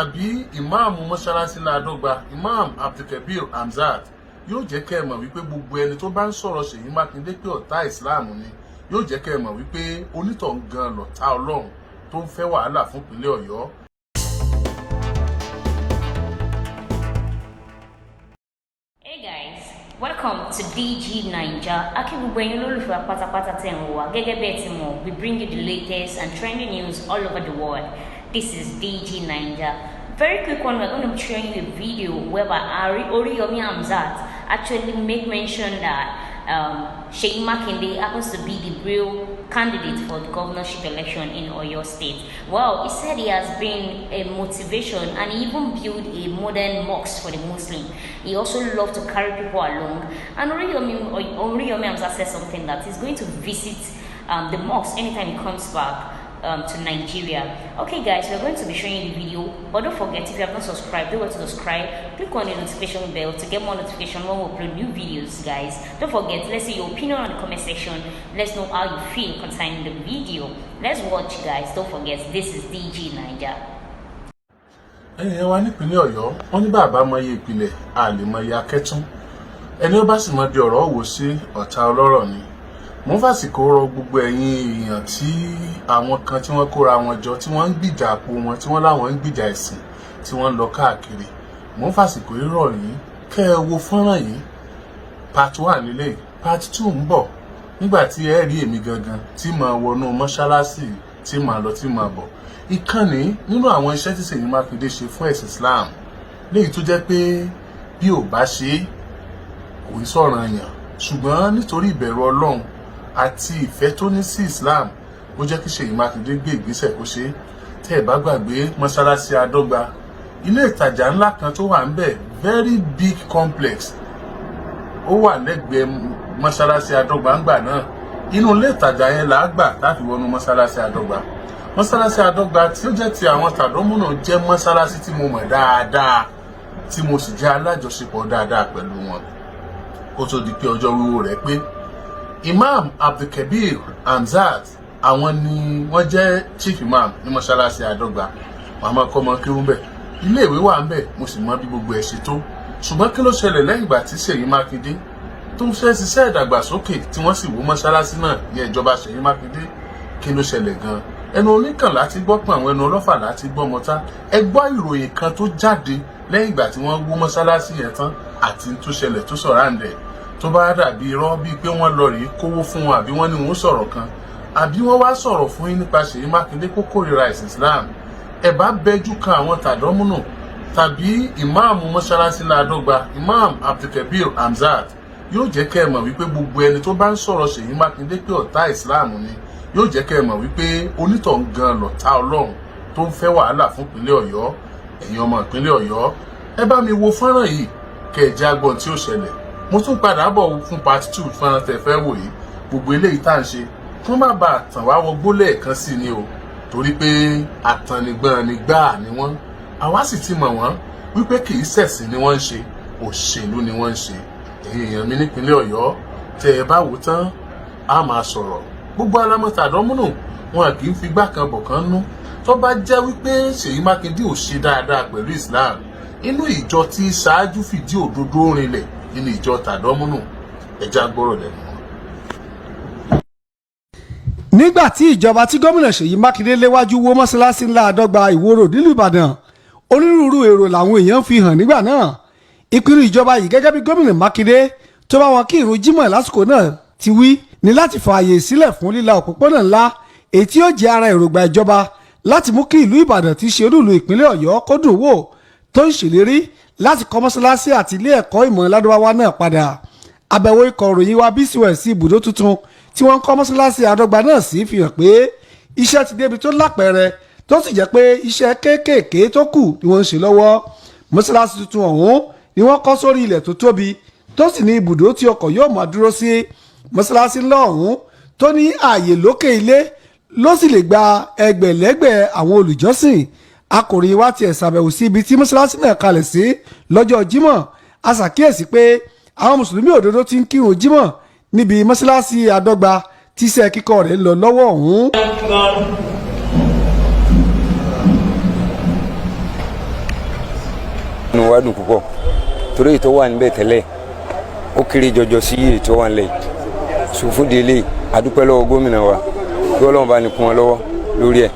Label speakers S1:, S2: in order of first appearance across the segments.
S1: Tàbí ìmáàmù mọ́ṣáláṣí ládọ́gba, Imam Abdulkabir Hamzat, yóò jẹ́ kẹ́ ẹ mọ̀ wípé gbogbo ẹni tó bá ń sọ̀rọ̀ Ṣèyí Mákindé pé ọ̀tá Islam ni, yóò jẹ́ kẹ́ ẹ mọ̀ wípé onítọ̀hún gan lọ̀tá Ọlọ́run tó ń fẹ́ wàhálà fún ìpínlẹ̀ Ọ̀yọ́.
S2: Hey guys, welcome to DG Naija. A kí gbogbo ẹ̀yin olólùfẹ́ wa pátápátá tẹ̀ ń wò wá. Gẹ́gẹ́ bí ẹ ti mọ̀, we bring you the latest and trending news all over the world. This is DG Naija. Very quick one, we're going to be showing you a video whereby Oriyomi Hamzat actually make mention that Seyi Makinde happens to be the real candidate for the governorship election in Oyo State. Well, he said he has been a motivation and he even built a modern mosque for the Muslim. He also loved to carry people along. And Oriyomi Hamzat said something that he's going to visit the mosque anytime he comes back to Nigeria. Okay guys, we're going to be showing you the video, but don't forget, if you have not subscribed, do well to subscribe, click on the notification bell to get more notification when we upload new videos. Guys, don't forget, let's see your opinion on the comment section. Let's know how you feel concerning the video. Let's watch, guys. Don't forget, this is DG Naija.
S1: Ẹ̀yin ẹ̀ wa nípínlẹ̀ Ọ̀yọ́, wọ́n ní bàbá mọyì ìpìlẹ̀, àlè mọyì akẹ́tún. Ẹni ó bá sì mọ bí ọ̀rọ̀ wò sí, ọ̀tá ọlọ́rọ̀ ni. Mo ń fàsìkò rọ gbogbo ẹ̀yin èèyàn tí àwọn kan tí wọ́n kóra wọn jọ, tí wọ́n ń gbìjà àpò wọn, tí wọ́n láwọn ń gbìjà ẹ̀sìn, tí wọ́n ń lọ káàkiri. Mo ń fàsìkò rọ̀ yín kẹ́ ẹ wo fọ́nrán yìí. Part one nílé, part two ń bọ̀, nígbà tí ẹ rí èmi gangan tí màá wọnú mọ́ṣáláṣí, tí màá lọ, tí màá bọ̀. Ìkànnì nínú àwọn iṣẹ́ tí Ṣèyí Mákindé ṣe fún ẹ̀sìn Islam, léyìí tó jẹ́ pé bí ò bá ṣe é, kò í sọ̀rọ̀ yàn, ṣùgbọ́n nítorí ìbẹ̀rù Ọlọ́run àti ìfẹ́ tó ní sí Islam, ó jẹ́ kí Ṣèyí Mákindé gbé ìgbésẹ̀ kó ṣe é. Tẹ́ ẹ̀ bá gbàgbé, mọ́ṣáláṣí Adọ́gba, ilé ìtajà ńlá kan tó wà ń bẹ̀, very big complex, ó wà lẹ́gbẹ̀ẹ́ mọ́ṣáláṣí Adọ́gba ńgbà náà. Inú ilé ìtajà yẹn là á gbà láti wọnú mọ́ṣáláṣí Adọ́gba. Mọ́ṣáláṣí Adọ́gba tí ó jẹ́ ti àwọn tàdọ́múnà jẹ́ mọ́ṣáláṣí tí mo mọ̀ dáadáa, tí mo sì jẹ́ alájọṣepọ̀ dáadáa pẹ̀lú wọn kó tó di pé ọjọ́ wíwó rẹ̀ pé. Imam Abdulkabir Hamzat, àwọn ni wọ́n jẹ́ chief imam ní mọ́ṣáláṣí Adọ́gba. Màmá kọ́mọ kéwú bẹ̀, iléèwé wà ń bẹ̀, mo sì mọ bí gbogbo ẹ̀ ṣe tó. Ṣùgbọ́n kí ló ṣẹlẹ̀ lẹ́yìn ìgbà tí Ṣèyí Mákindé tó ń fẹ́ ṣiṣẹ́ ìdàgbàsókè, tí wọ́n sì wó mọ́ṣáláṣí náà ní ìjọba Ṣèyí Mákindé? Kí ló ṣẹlẹ̀ gan-an? Ẹnu oníkàn láti gbọ́ pọ̀, àwọn ẹnu ọlọ́fà láti gbọ́ mọ́tá. Ẹ gbọ́ ìròyìn kan tó jáde lẹ́yìn ìgbà tí wọ́n wó mọ́ṣáláṣí yẹn tán àti tó ṣẹlẹ̀ tó sọ̀rọ̀ àǹdẹ̀, tó bá dàbí irọ́, bíi pé wọ́n lọ rèé kówó fún wọn, àbí wọ́n ní wọ́n sọ̀rọ̀ kan, àbí wọ́n wá sọ̀rọ̀ fún yín nípa Ṣèyí Mákindé kó kórìíra ẹ̀sìn Islam, ẹ bá bẹjú kan àwọn tàdọ́múnù tàbí ìmáàmù mọ́ṣáláṣí ládọ́gba, Imam Abdulkabir Hamzat, yóò jẹ́ kẹ́ ẹ mọ̀ wípé gbogbo ẹni tó bá ń sọ̀rọ̀ Ṣèyí Mákindé pé ọ̀tá Islam ni, yóò jẹ́ kẹ́ ẹ mọ̀ wípé onítọ̀hún gan lọ̀tá Ọlọ́run tó ń fẹ́ wàhálà fún ìpínlẹ̀ Ọ̀yọ́. Ẹ̀yin ọmọ ìpínlẹ̀ Ọ̀yọ́, ẹ bá mi wo fọ́nrán yìí, kẹ́ ẹ jẹ́ agbọ́n tí ó ṣẹlẹ̀. Mo tún padà bọ̀ fún part two fọ́nrán tẹ́ fẹ́ wò yìí. Gbogbo eléyìí tá à ń ṣe kí wọ́n má bàa tàn wá wọgbó lẹ́ẹ̀kan sí ni o, torí pé àtànigbọ́n ni gbáà ni wọ́n. Àwa sì ti mọ̀ wọ́n wípé kì í ṣẹ̀sìn ni wọ́n ń ṣe, òṣèlú ni wọ́n ń ṣe. Ẹ̀yin èèyàn mi nípínlẹ̀ Ọ̀yọ́, tẹ́ ẹ bá wò tán, á máa sọ̀rọ̀. Gbogbo alámọ̀tàdọ́múnù wọn kì í fi gbá kan bọ̀ kan nú. Tó bá jẹ́ wípé Ṣèyí Mákindé ò ṣe dáadáa pẹ̀lú Islam, inú ìjọ tí ṣáájú fìdí òdodo rinlẹ̀ nínú ìjọ tàdọ́múnù, ẹja gbọ́rọ̀ lẹ́nu wọn.
S3: Nígbà tí ìjọba tí gómìnà Ṣèyí Mákindé léwájú wó mọ́ṣáláṣí ńlá Àdọ́gba, Ìwó Road, nílùú Ìbàdàn, onírúurú èrò làwọn èèyàn fi hàn nígbà náà. Ìpinnu ìjọba yìí, gẹ́gẹ́ bí gómìnà Mákindé tó bá wọn kí ìrun jímọ̀ lásìkò náà ti wí, ní láti fààyè sílẹ̀ fún líla òpópónà ńlá, èyí tí yóò jẹ́ ara èròǹgbà ìjọba láti mú kí ìlú Ìbàdàn tí í ṣe olúùlú ìpínlẹ̀ Ọ̀yọ́ kó dùn wò, tó ń ṣèlérí láti kọ́ mọ́ṣáláṣí àti ilé ẹ̀kọ́ ìmọ̀ ládùbáwá náà padà. Àbẹ̀wò ikọ̀ ìròyìn wa BCOS sí ibùdó tuntun tí wọ́n ń kọ́ mọ́ṣáláṣí Àdọ́gba náà sí fi hàn pé iṣẹ́ ti débi tó lápẹẹrẹ, tó sì jẹ́ pé iṣẹ́ kéékèèké tó kù ni wọ́n ń ṣe lọ́wọ́. Mọ́ṣáláṣí tuntun ọ̀hún ni wọ́n kọ́ sórí ilẹ̀ tó tóbi, tó sì ní ibùdó tí ọkọ̀ yóò máa dúró sí. Mọ́ṣáláṣí ńlá ọ̀hún tó ní ààyè lókè ilé ló sì lè gba ẹgbẹ̀lẹ́gbẹ̀ àwọn olùjọ́sìn. Akọ̀ròyìn wa tiẹ̀ ṣàbẹ̀wò sí ibi tí mọ́ṣáláṣí náà kalẹ̀ sí lọ́jọ́ Jímọ̀. A ṣàkíyèsí pé àwọn mùsùlùmí òdodo ti ń kírun Jímọ̀ níbi mọ́ṣáláṣí Àdọ́gba tíṣẹ́ kíkọ́ rẹ̀ ń lọ lọ́wọ́ ọ̀hún.
S4: أكبر. Inú wa dùn púpọ̀ torí èyí tó wà níbẹ̀ tẹ́lẹ̀, ó kéré jọjọ sí èyí tó wà nílẹ̀ yìí. So fún délé, adúpẹ́ lọ́wọ́ gómìnà wa, kí Ọlọ́run bá ní kún wọn lọ́wọ́ lórí ẹ̀.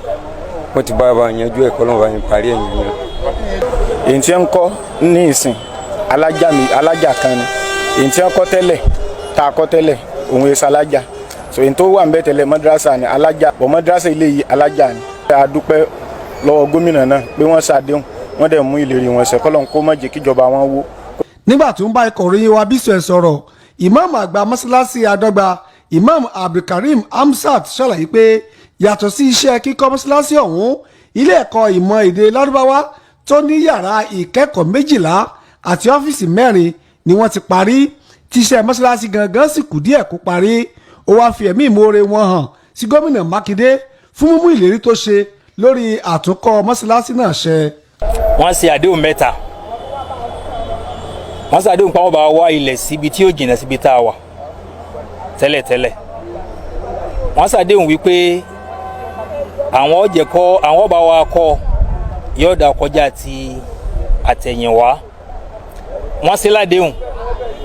S4: Wọ́n ti bá wa yanjú ẹ̀, kọ́ Ọlọ́run bá ní parí ẹ̀ yẹn.
S5: Èyí tí ń kọ́ ní ìsìn, alájà mi, alájà kan ni. Èyí tí ń kọ́ tẹ́lẹ̀, tá a kọ́ tẹ́lẹ̀, òun èso alájà. So èyí tó wà ń bẹ tẹ́lẹ̀, madrasa ni, alájà bọ̀. Madrasa ilé yìí, alájà ni. A dúpẹ́ lọ́wọ́ gómìnà náà pé wọ́n ṣàdéhùn, wọ́n dẹ̀ mú ìlérí wọn ṣẹ. Kọ́lọ́n kó má jẹ́ kíjọba wọn wó.
S3: Nígbà tó ń bá ikọ̀ ìròyìn wa bísọ̀ ẹ̀ sọ̀rọ̀, ìmáàmù àgbà mọ́sálásí Àdọ́gba, Imam Abdulkareem Hamsat, ṣàlàyé pé yàtọ̀ sí iṣẹ́ kíkọ́ mọ́sálásí ọ̀hún, ilé ẹ̀kọ́ ìmọ̀ èdè Lárúbáwá tó ní yàrá ìkẹ́kọ̀ọ́ 12 àti ọ́fíìsì 4 ni wọ́n ti parí, tíṣẹ́ mọ́sálásí gangan sì kù díẹ̀ kó parí. Ó wáá fi ẹ̀mí ìmoore wọn hàn sí gómìnà Mákindé fún mímú ìlérí tó ṣe lórí àtúnkọ́ mọ́sálásí náà ṣẹ.
S6: Wọ́n ṣe àdéhùn mẹ́ta. Wọ́n ṣe àdéhùn pé àwọn bá wá ilẹ̀ síbi tí yóò jìnnà síbi tá a wà tẹ́lẹ̀tẹ́lẹ̀. Wọ́n ṣàdéhùn wípé àwọn ọ̀jẹ̀ kọ́, àwọn bá wa kọ́, yóò dá kọjá ti àtẹ̀yìnwá. Wọ́n ṣe ládéhùn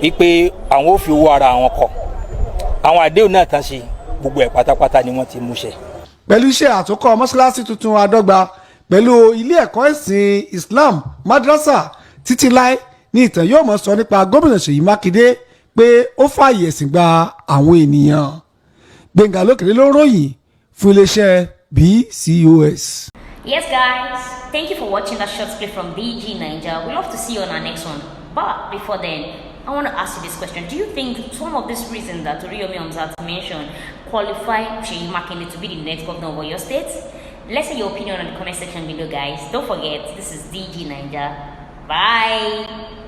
S6: wípé àwọn ò fi owó ara àwọn kọ́. Àwọn àdéhùn náà tán ṣe, gbogbo ẹ̀ pátápátá ni wọ́n ti mú ṣẹ.
S3: Pẹ̀lú iṣẹ́ àtúnkọ́ mọ́ṣáláṣí tuntun Àdọ́gba pẹ̀lú ilé ẹ̀kọ́ ẹ̀sìn Islam madrasa, títí láé ní ìtàn yóò mọ̀ sọ nípa gómìnà Ṣèyí Mákindé pé ó fààyè ẹ̀sìn gba àwọn ènìyàn. Gbẹ̀ngà Lókèrè ló ń ròyìn fún iléeṣẹ́ BCOS.
S2: Yes, guys, thank you for watching that short clip from DG Naija. We love to see you on our next one. But before then, I want to ask you this question. Do you think some of these reasons that Oriyomi Hamzat mentioned qualify Seyi Makinde to be the next governor of your state? Let's hear your opinion in the comment section below, guys. Don't forget, this is DG Naija. Bye.